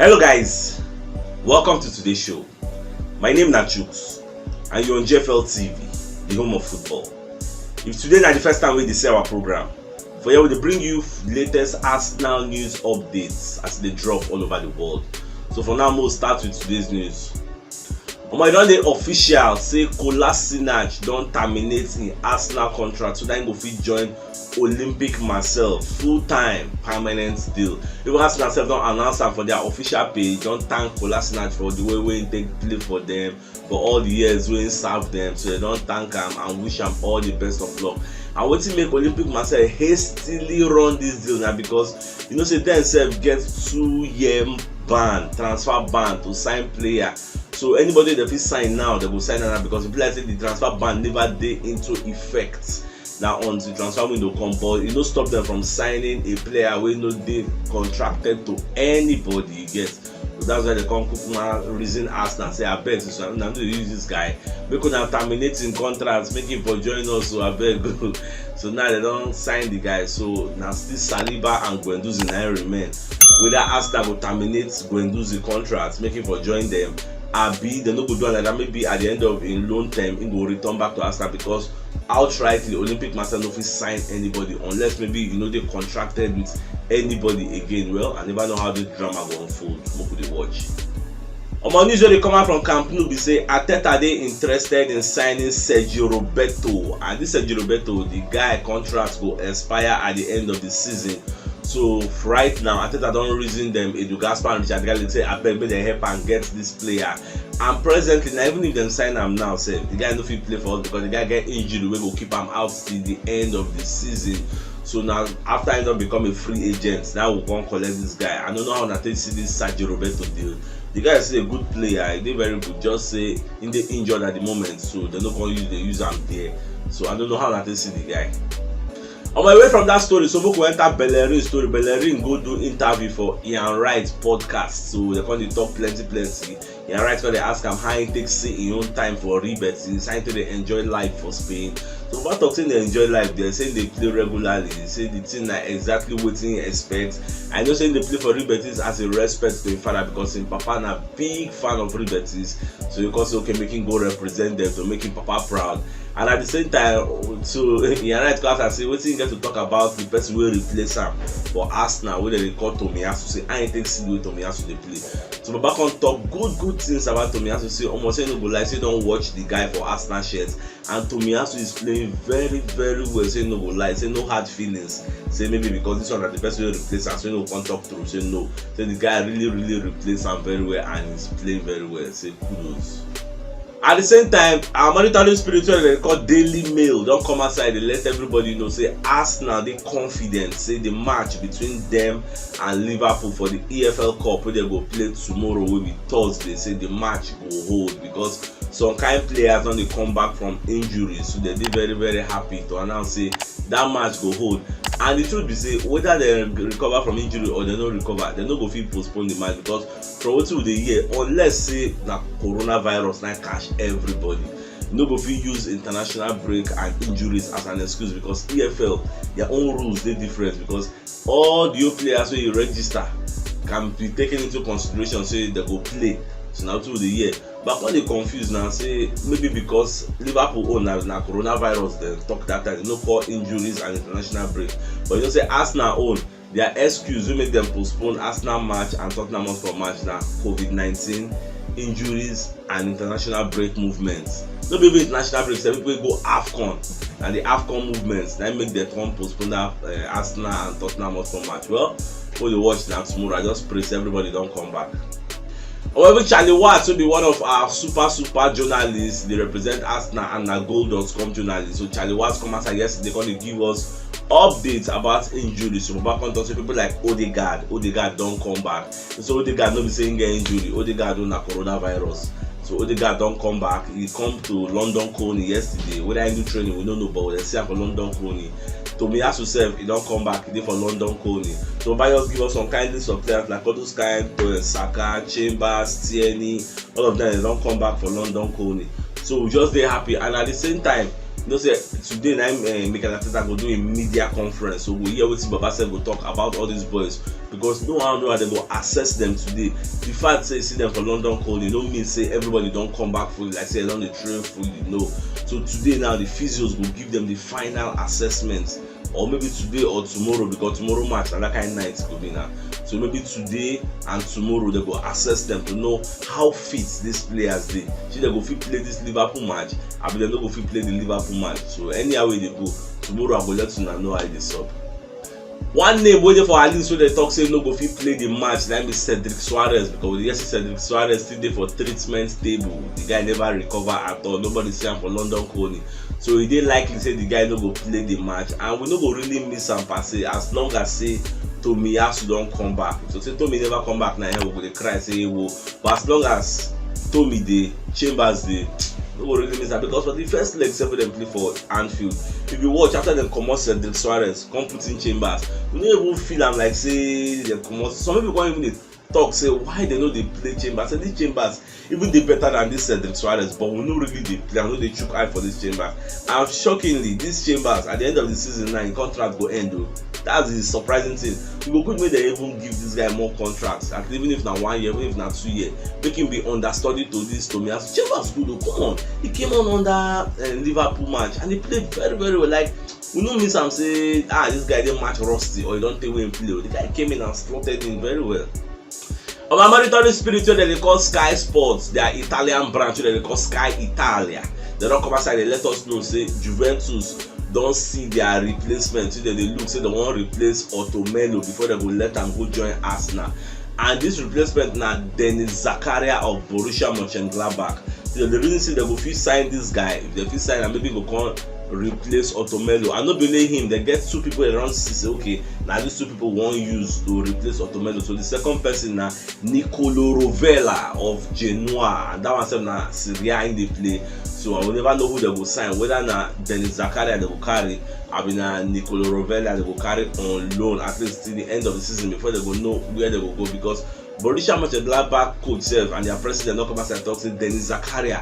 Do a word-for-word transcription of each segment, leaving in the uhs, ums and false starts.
Hello guys, welcome to today's show. My name na Chuks and you're on G F L T V, the home of football. If today na the first time wey you dey see our program, for here we dey bring you latest Arsenal news updates as e dey drop all over the world. So for now, we'll start with today's news. Omo, e don dey official say Kolasinac don terminate im Arsenal contract so that im go fit join Olympique Marseille full time permanent deal. Even Arsenal sef don announce am for their official page, don thank Kolasinac for the way wey im take play for them for all the years wey im serve them. So dem don thank am and wish am all the best of luck. And wetin make Olympique Marseille hastily run this deal na because you know say dem sef get two year ban, transfer ban to sign player. So anybody dem fit sign now, dem go sign am now because e be like say the transfer ban never dey into effect. Na until transfer window come, but e no stop them from signing a player wey no dey contracted to anybody, you get. So that's why dem come kukuma reason Arsenal say, "Abeg, since una no dey use this guy, make una terminate im contract, make im for join us o, abeg." So now dem don sign the guy, so na still Saliba and Guendouzi na im remain. Whether Arsenal go terminate Guendouzi contract, make im for join them, abi dem no go do am like that, maybe at the end of im loan term, im go return back to Arsenal because outrightly, Olympique Marseille no fit sign anybody unless maybe e no dey contracted with anybody again. Well, I never know how this drama go unfold. Make we dey watch. Omo, news wey dey come out from Camp Nou be say Arteta dey interested in signing Sergio Roberto, and this Sergio Roberto, the guy contract go expire at the end of the season. So right now, Arteta don reason them, Edu Gaspar and Richard Garlic, say abeg make dem help am get this player. And presently, na even if dem sign am now sef, the guy no fit play for us because the guy get injury wey go keep am out till the end of the season. So now, after he don become a free agent, now we come collect this guy. I no know how una take see this Sergio Roberto deal. The guy is still a good player, he dey very good. Just say he dey injured at the moment, so dem no come use, dey use am there. So I no know how una take see the guy. On my way from that story, so make we enter Bellerin story. Bellerin go do interview for Ian Wright podcast, so dem come dey talk plenty plenty. Ian Wright come dey ask am how he take see him own time for Real Betis, how he take dey enjoy life for Spain. So Papa talk say he dey enjoy life there, say he dey play regularly, say the thing na exactly wetin he expect. I know say he dey play for Real Betis as a respect to him father because him papa na big fan of Real Betis. So he come say okay, make him go represent them to make him papa proud. And at the same time, so Ian Wright come ask am say wetin he get to talk about the person wey replace am for Arsenal, wey dem dey call Tomiyasu, say how he take see the way Tomiyasu dey play. So Papa come talk good good things about Tomiyasu, say omo, say he no go lie, say he don watch the guy for Arsenal shirt, and Tomiyasu is playing very very well, say he no go lie, say no hard feelings, say maybe because this one na the person wey replace am, so he no come talk through, say no, say the guy really really replace am very well and he's playing very well, say kudos. At the same time, our monitoring spirit wey dem call Daily Mail don come outside dey let everybody know say Arsenal dey confident say the match between them and Liverpool for the E F L Cup wey dem go play tomorrow, wey be Thursday, say the match go hold because some kind players don dey come back from injury, so dem dey very very happy to announce say that match go hold. And the truth be say, whether dem recover from injury or dem no recover, dem no go fit postpone the match because from wetin we dey hear, unless say na coronavirus na catch everybody, you no go fit use international break and injuries as an excuse because E F L, their own rules dey different because all the old players wey you register can be taken into consideration say dem go play. So na wetin we dey hear. But I come dey confuse now, say maybe because Liverpool own na, na coronavirus dem talk that time, dem no call injuries and international break. But you know say Arsenal own, their excuse wey make dem postpone Arsenal match and Tottenham Hotspur match na COVID nineteen, injuries and international break movements. No be even international break sef, people wey go AFCON, na the AFCON movements na im make dem come postpone that uh, Arsenal and Tottenham Hotspur match. Well, go dey watch na tomorrow. I just pray say everybody don come back. However, Charlie Watts, who be one of our super super journalists, dey represent Arsenal and na goal dot com journalist. So Charlie Watts come outside yesterday, come dey give us updates about injuries. So Papa come talk say people like Odegaard, Odegaard don come back. So Odegaard no be say he get injury. Odegaard own na coronavirus. So Odegaard don come back. He come to London Colney yesterday. Whether he do training, we no know, but we dey see am for London Colney. Tomiyasu sef, he don come back. He dey for London Colney. So Papa just give us some kind list of players like all those kind uh, Saka, Chambers, Tierney, all of them, dem don come back for London Colney. So we just dey happy, and at the same time, You know say today na im, eh, Mikel Arteta go do a media conference, so we hear wetin Baba sef go talk about all these boys, because no one know how dem go assess them today. The fact say you see them for London Colney no mean say everybody don come back fully, like say dem don dey train fully, no. So today now, the physios go give them the final assessment, or maybe today or tomorrow, because tomorrow match na that kind night go be now. So maybe today and tomorrow dem go assess them to know how fit these players dey. Shey dem go fit play this Liverpool match, abi dem no go fit play the Liverpool match. So anyhow e dey go, tomorrow I go let una know how e dey sup. One name wey dey for our list wey dem talk say no go fit play the match na im be Cedric Soares, because we dey hear say Cedric Soares still dey for treatment table. The guy never recover at all. Nobody see am for London Colney. So e dey likely say the guy no go play the match, and we no go really miss am per se, as long as say Tomiyasu don come back. If to say Tomi never come back, na here we go dey cry say ewo. But as long as Tomi dey, Chambers dey, we no go really miss am, because for the first leg sef wey dem play for Anfield, if you watch, after dem comot Cedric Soares, come put in Chambers, we no even feel am like say dem comot. Some people come even dey talk say why dem no dey play Chambers. Say this Chambers even dey better than this Cedric Soares, but we no really dey play am, no dey chook eye for this Chambers. And shockingly, this Chambers, at the end of the season now, im contract go end o. That's the surprising thing. E go good make dem even give this guy more contracts, at even if na one year, even if na two year, make him be understudy to this Tomiyasu. Chambers good o, come on. He came on under, eh, Liverpool match and he played very, very well. Like, we no miss am say, ah, this guy dey match rusty or e don tey wey him play o. The guy came in and slotted in very well. Our monitoring spirit wey dem dey call Sky Sports, their Italian branch wey dem dey call Sky Italia, dem don come outside dey let us know say Juventus don see their replacement wey dem dey look, say dem wan replace Otto Mello before dem go let am go join Arsenal. And this replacement na Denis Zakaria of Borussia Mönchengladbach. So the reason say dem go fit sign this guy, if dem fit sign am, maybe e go come replace Otto Mello. And no be only him, dem get two people around six. Say, okay, na these two people we wan use to replace Otto Mello. So the second person na Nicolo Rovella of Genoa, and that one sef na Serie A im dey play. So I will never know who dem go sign, whether na Denis Zakaria dem go carry, abi na Nicolo Rovella dem go carry on loan, at least till the end of the season, before dem go know where dem go go, because Borussia Mönchengladbach coach sef and their president don come outside talk say Denis Zakaria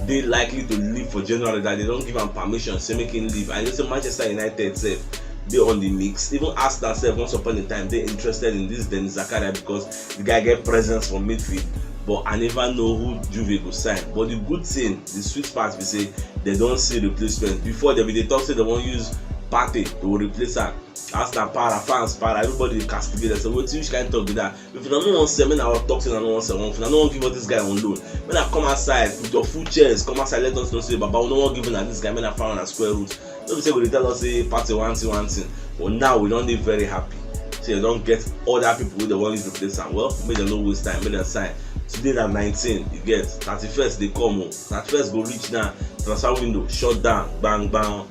dey likely to leave for January, that dem don give am permission say make him leave. And you know say Manchester United sef dey on the mix. Even Arsenal sef, once upon a time, dey interested in this Denis Zakaria because the guy get presence for midfield. But I never know who Juve go sign. But the good thing, the sweet part be say dem don see replacement. Before, dem bin dey talk say dem wan use Partey to replace am. Arsenal para, fans para, everybody dey castigate dem. So wetin, which kind talk be that? If una no wan sell, make una talk say una no wan sell. If una no wan give us this guy on loan, make una come outside with your full chest, come outside, let us know say, Baba, we no wan give una this guy, make una find una square root. No be say we dey tell us say Partey one thing, one thing. But now we don dey very happy say dem don get other people wey dem wan use replace am. Well, make dem no waste time, make dem sign. Today na nineteen, you get, thirty-first dey come o. Thirty-first go reach now, transfer window shut down, bang bang.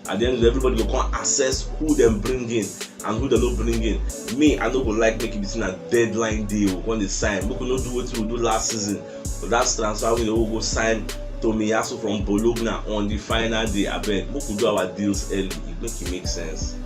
At the end of the day, everybody go come assess who dem bring in and who dem no bring in. Me, I no go like make e be say na deadline day we come dey sign. Make we no do wetin we do last season for that transfer window, we go sign Tomiyasu from Bologna on the final day. Abeg, make we do our deals early, e make e make sense.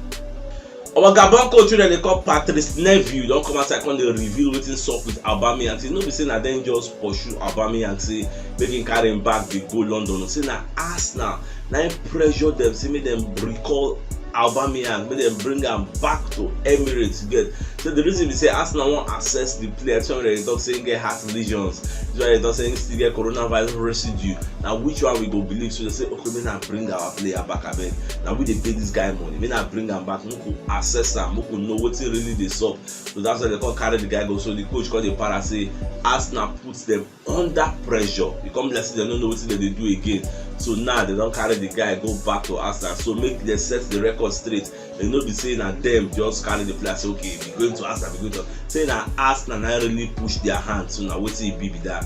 Our Gabon coach wey dem dey call Patrice Neveu don come outside come dey reveal wetin sup with Aubameyang. Say no be say na dem just pursue Aubameyang say make him carry him bag dey go London. Say na Arsenal na im pressure dem say make dem recall Aubameyang, make dem bring am back to Emirates. You get? So the reason be say Arsenal wan assess the player. That's why dem talk say him get heart lesions. That's why dem talk say him still get coronavirus residue. Na which one we go believe? So dem say, okay, make una bring our player back, abeg. Na we dey pay this guy money. Make una bring am back. Make we assess am. Make we know wetin really dey sup. So that's why dem come carry the guy go. So the coach come dey para say Arsenal put dem under pressure. E come be like say dem no know wetin dem dey do again. So now dem don carry the guy go back to Arsenal. So make dem set the record straight. E no be say na dem just carry the player say, okay, be going to Arsenal, be going to, say na Arsenal na really push their hand. So na wetin e be be that.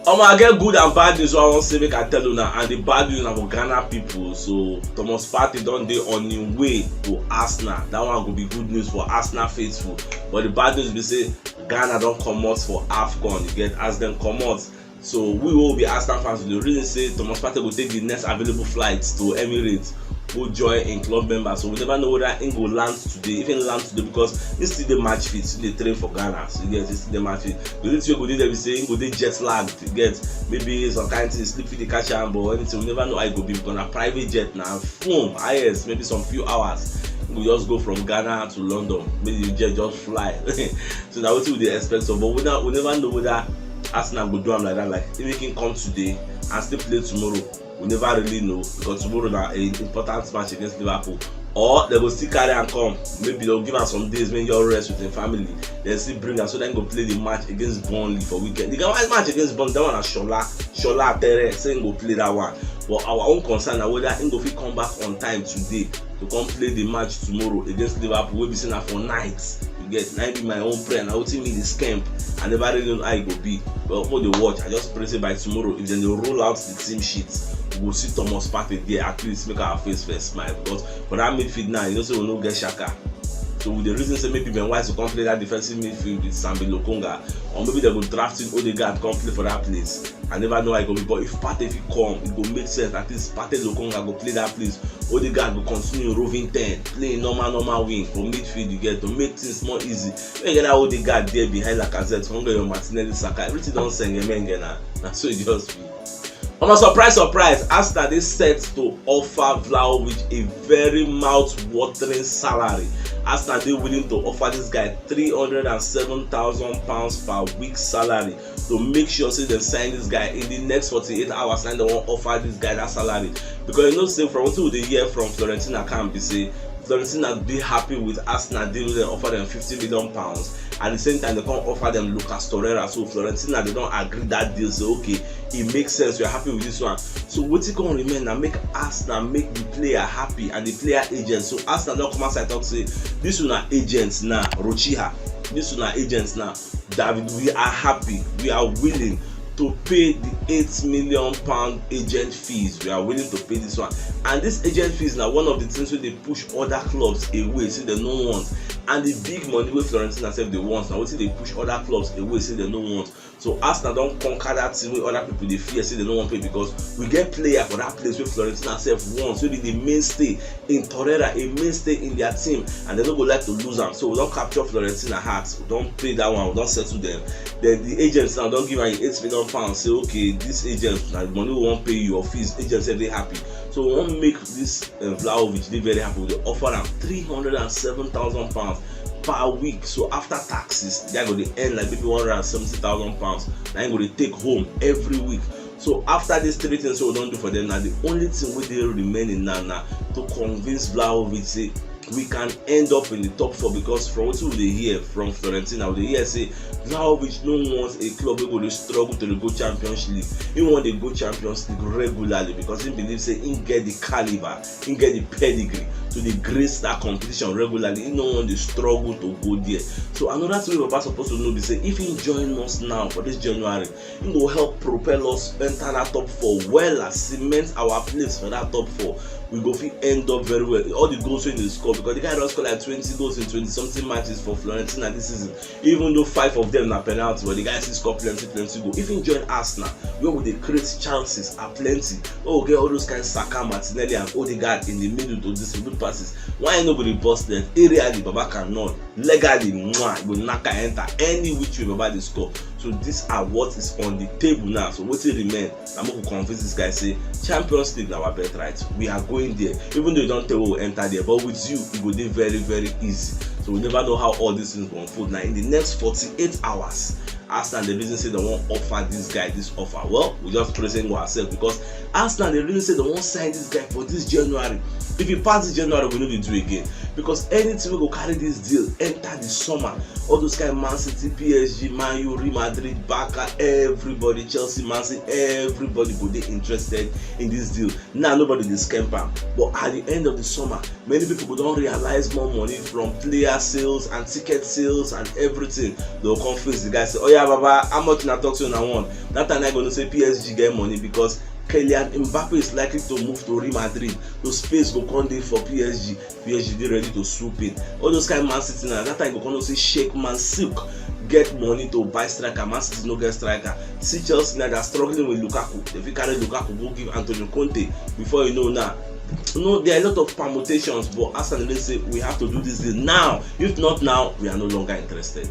Omo, I get good and bad news wey I wan say make I tell una, and the bad news na for Ghana people. So Thomas Partey don dey on him way to Arsenal. That one go be good news for Arsenal faithful. But the bad news be say Ghana don comot for AFCON. You get? As dem comot, so we wey be Arsenal fans, we dey reason say Thomas Partey go take the next available flight to Emirates. go join im club members. So we never know whether im go land today, if im land today, because im still dey match fit, im dey train for Ghana. So yes, im still dey match fit. The only thing wey go dey there be say im go dey jet lagged, you get, maybe some kind thing, sleep fit dey catch am or anything. We never know how e go be because na private jet na, boom, highest maybe some few hours. Im go just go from Ghana to London, make the jet just fly. So na wetin we dey expect of, but we, na, we never know whether Arsenal go do am like that, like, make im come today and still play tomorrow. We never really know because tomorrow na an important match against Liverpool, or dem go still carry am come. Maybe dem go give am some days make e rest with im family, then still bring am so that im go play the match against Burnley for weekend. The guy match against Burnley, that one na Shola, Shola Tere say im go play that one. But our own concern na whether im go fit come back on time today to come play the match tomorrow against Liverpool, wey be say na for night. You get, na im be my own prayer. Na wetin me dey scamp. I never really know how e go be, but we dey watch. I just pray say by tomorrow, if dem dey roll out the team sheet, we go see Thomas Partey there at least, make our face first smile, because for that midfield now, you know say we no get Xhaka. So we dey reason say maybe Ben White go come play that defensive midfield with Sambi Lokonga, or maybe dem go draft in Odegaard come play for that place. I never know how e go be, but if Partey fit come, e go make sense. At least Partey, Lokonga go play that place. Odegaard go continue roving ten, playing normal, normal wing for midfield, you get, to make things more easy. When you get that Odegaard there behind Lacazette, come get your Martinelli, Saka, everything don senge menge na. Na so e just be. Omo, surprise, surprise, Arsenal dey set to offer Vlahovic a very mouth-watering salary. Arsenal dey willing to offer this guy three hundred and seven thousand pounds per week salary to make sure say dem sign this guy in the next forty-eight hours, and dem wan offer this guy that salary. Because you know say from wetin we dey hear from Fiorentina camp be say Fiorentina dey happy with Arsenal deal wey dem offer dem fifty million pounds. At the same time, dem come offer dem Lucas Torreira. So Fiorentina, dem don agree that deal, say okay, e make sense, we are happy with this one. So wetin come remain na make Arsenal make the player happy and the player agent. So Arsenal don come outside talk say this una agent na Rochiha, this una agent na David, we are happy, we are willing to pay the eight million pound agent fees. We are willing to pay this one. And this agent fees na one of the things wey dey push other clubs away, say dem no want. And the big money wey Fiorentina sef dey want na wetin dey push other clubs away, say dem no want. So Arsenal don conquer that thing wey other people dey fear, say dem no wan pay, because we get player for that place wey Fiorentina sef want, wey be the mainstay in Torreira, a mainstay in their team, and dem no go like to lose am. So we don capture Fiorentina heart, we don pay that one, we don settle dem. Then the agents now don give am eight million pounds, say okay, this agent, na the money we wan pay you, your fees, agents sef dey happy. So we wan make this, uh, Vlahovic dey very happy. We dey offer am three hundred and seven thousand pounds per week. So after taxes, the guy go dey earn like maybe one hundred and seventy thousand pounds. Na im go dey take home every week. So after these three things wey we don do for dem, na the only thing wey dey remaining now na to convince Vlahovic say we can end up in the top four, because from wetin we dey hear from Fiorentina, we dey hear say Vlahovic no want a club wey go dey struggle to dey go Champions League. He wan dey go Champions League regularly because he believe say he get the caliber, he get the pedigree to dey grace that competition regularly. He no wan dey struggle to go there. So another thing wey Baba suppose to know be say if he join us now for this January, he go help propel us enter that top four well, as cement our place for that top four. We go fit end up very well. All the goals wey he dey score, because the guy don score like twenty goals in twenty something matches for Fiorentina this season. Even though five of them na penalty, but the guy still score plenty, plenty goal. If he join Arsenal, where we dey create chances are plenty, where we get all those kind Saka, Martinelli, and Odegaard in the middle to distribute passes, why he no go dey burst net? Aerially, Baba cannot. Legally, mwah, e go knack am enter any which way Baba dey score. So these are what is on the table now. So wetin remain na make we convince this guy say Champions League na our birthright. We are going there. Even though you don tell we enter there, but with you, e go dey very, very easy. So we never know how all these things go unfold. Now in the next forty-eight hours, Arsenal dey reason say dem wan offer this guy this offer. Well, we just pray say we go accept, because Arsenal dey reason say dem wan sign this guy for this January. If e pass this January, we no dey do again, because anything wey go carry this deal enter the summer, all those kind Man City, P S G, Man U, Real Madrid, Barca, everybody, Chelsea, Man City, everybody go dey interested in this deal. Now nobody dey scamp am, but at the end of the summer, many people go don realize more money from player sales and ticket sales and everything. Dem go come face the guy say, "Oya, Baba, how much una talk say una want?" That time I go know say P S G get money, because Kylian Mbappe is likely to move to Real Madrid. So space go come dey for P S G. P S G dey ready to swoop in. All those kind Man City now, that time you go come know say Sheikh Mansour get money to buy striker. Man City no get striker. See Chelsea now, they are struggling with Lukaku. Dem fit carry Lukaku go give Antonio Conte. Before you know now, You know, there are a lot of permutations, but Arsenal dey say we have to do this deal now. If not now, we are no longer interested.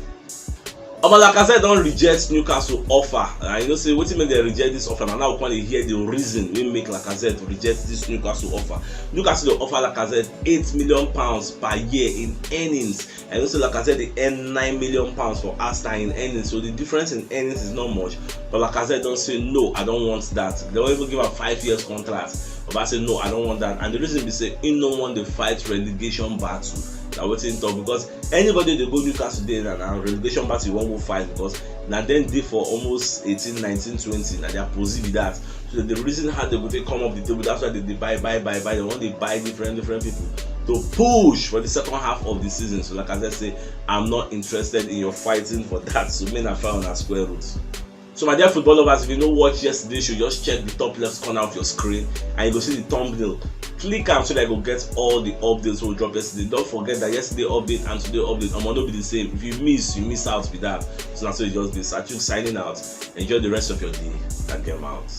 Oba Lacazette don reject Newcastle offer. And you know say wetin make dem reject this offer, na now we come dey hear the reason wey make Lacazette reject this Newcastle offer. Newcastle dey offer Lacazette eight million pounds per year in earnings. And you know say Lacazette dey earn nine million pounds for Arsenal in earnings, so the difference in earnings is not much. But Lacazette don say, "No, I don't want that." They wan even give am five years contract. Oba say, "No, I don't want that." And the reason be say he no wan dey fight relegation battle. Na wetin he talk, because anybody dey go Newcastle dey na, na relegation battle you wan go fight, because na dem dey for almost eighteen, nineteen, twenty, na their posi be that. So the reason how they go take come up the table, that's why they dey buy, buy, buy, buy. They wan dey buy different, different people to push for the second half of the season. So Lacazette say, "I'm not interested in your fighting for that." So make una find una square root. So my dear football lovers, if you no watch yesterday show, just check the top left corner of your screen and you go see the thumbnail. Click am so that you go get all the updates wey we drop yesterday. Don't forget that yesterday update and today update, omo, no be the same. If you miss, you miss out be that. So na so e just dey. Sir Chuks signing out. Enjoy the rest of your day. Thank you, I'm out.